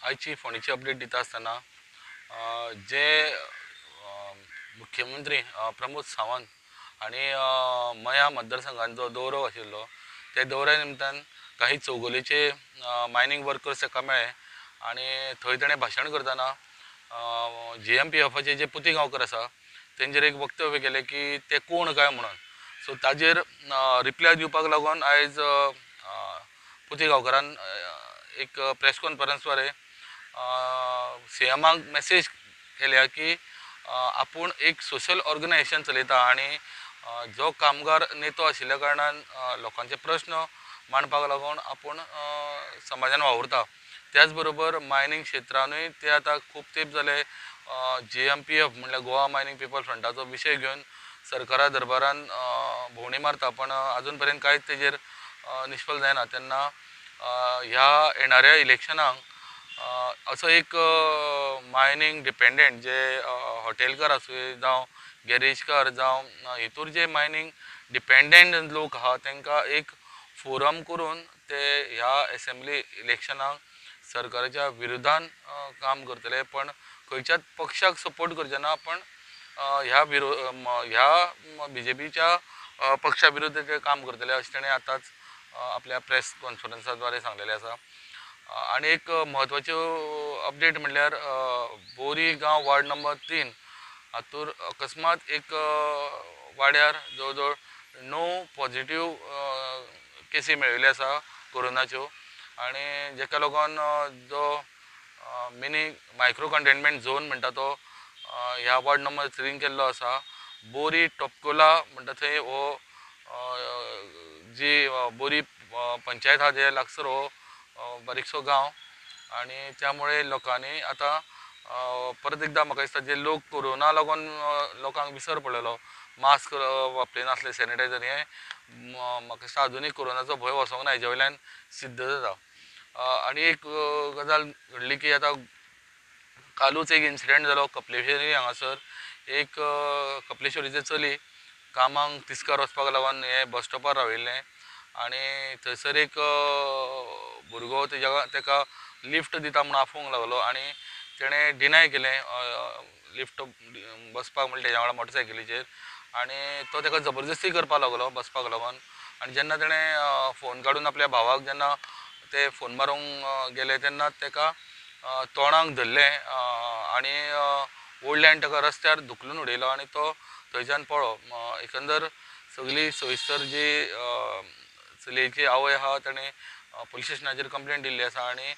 आयची फोंडेची अपडेट दिता आसतना जे मुख्यमंत्री प्रमोद सावंत हांणी मया मतदारसंघान जो दौरो आशिल्लो त्या दौऱ्या निमतान काही चौगुलेचे मायनींग वर्कर्स ताका मेळ्ळे आनी थंय ताणें भाशण करतना जीएमपीएफाचे जे पुती गांवकर आसा तेंचेर एक वक्तव्य केलें की ते कोण काय म्हणून. सो ताजेर रिप्लाय दिवपाक लागून आयज पुती गांवकरान एक प्रेस कॉन्फरन्सद्वारे सीएमाक मॅसेज केल्या की आपूण एक सोशल ऑर्गनायजेशन चलयता आनी जो कामगार नेतो आशिल्ल्या कारणान लोकांचे प्रश्न मांडपाक लागून आपूण समाजान वावुरता. त्याच बरोबर मायनींग क्षेत्रानूय ते आतां खूब तेंप जाले जीएमपीएफ म्हणल्यार गोवा मायनींग पिपल फ्रंटाचो विशय घेवन सरकारा दरबारान भोंवडी मारता, पण अजून पर्यंत कांयच तेजेर निश्फल जायना. तेन्ना ह्या येणाऱ्या इलेक्शनाक असो एक मायनींग डिपेंडंट जे हॉटेलकार आसूं जावं गॅरेजकार जावं हेतूर जे मायनींग डिपेंडंट लोक आहा तांकां एक फोरम करून ते ह्या एसेंब्ली इलेक्शनाक सरकाराच्या विरोधान काम करतले, पण खंयच्याच पक्षाक सपोर्ट करचे ना, पण ह्या ह्या बीजेपीच्या पक्षा विरुद्ध ते काम करतले अशें ताणें आतांच आपल्या प्रेस कॉन्फरन्साद्वारे सांगलेलें आसा. आनी एक म्हत्वाच्यो अपडेट म्हणल्यार बोरी गांव वार्ड नंबर 3 हातूर अकस्मात एक वाड्यार जवळ जवळ 9 पॉझिटिव्ह केसी मेळिल्ल्यो आसा कोरोनाच्यो आनी जेका लागून जो मिनी मायक्रो कंटेनमेंट झोन म्हणटा तो ह्या वार्ड नंबर 3 केल्लो आसा. बोरी टोपकोला म्हणटा थंय हो जी बोरी पंचायत आहा ते लागसर हो बारीकसो गांव आनी त्यामुळे लोकांनी आतां परत एकदां म्हाका दिसता जे लोक कोरोना लागून लोकांक विसर पडलेलो, मास्क वापरिनासले, सॅनिटायझर, हें म्हाका दिसता आजुनूय कोरोनाचो भंय वचोंक ना हेजे वयल्यान सिद्ध जाता. आनी एक गजाल घडली की आतां कालूच एक इन्सिडंट जालो कपलेश्वरी हांगासर एक कपलेश्वरीचें चली कामाक तिस्कार वचपाक लागून हें बस स्टॉपार राविल्लें आनी थंयसर एक भुरगो तेज्या ताका लिफ्ट दिता म्हूण आफोवंक लागलो आनी तेणें डिनाय केलें लिफ्ट बसपाक म्हणल्यार तेज्या वांगडा मोटरसायकलीचेर आनी तो ताका जबरदस्ती करपाक लागलो बसपाक लागून. आनी जेन्ना तेणें फोन काडून आपल्या भावाक जेन्ना ते फोन मारूंक गेले तेन्ना ताका तोंडाक धरलें आनी ओडलें आनी ताका रस्त्यार धुकलून उडयलो आनी तो थंयच्यान पळ्ळो. एकंदर सगळी सविस्तर जी चलयेची आवय आहा ताणें पुलीस स्टेशनाचेर कंप्लेन दिल्ली आसा आनी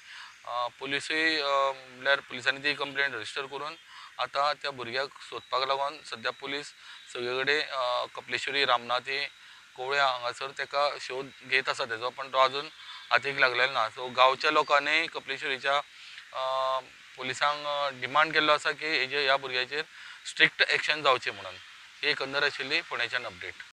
पुलिसूय म्हणल्यार पुलिसांनी ती कंप्लेन रजिस्टर करून आतां त्या भुरग्याक सोदपाक लागून सद्या पुलीस सगळे कडेन कपलेश्वरी, रामनाथी, कोवळ्या हांगासर ताका शोध घेत आसा तेजो, पण तो अजून हातीक लागलेलो ना. सो गांवच्या लोकांनी कपलेश्वरीच्या पुलिसांक डिमांड केल्लो आसा की हेजे ह्या भुरग्याचेर स्ट्रिक्ट एक्शन जावचें म्हणून. ही एकंदर आशिल्ली फोंडेच्यान अपडेट.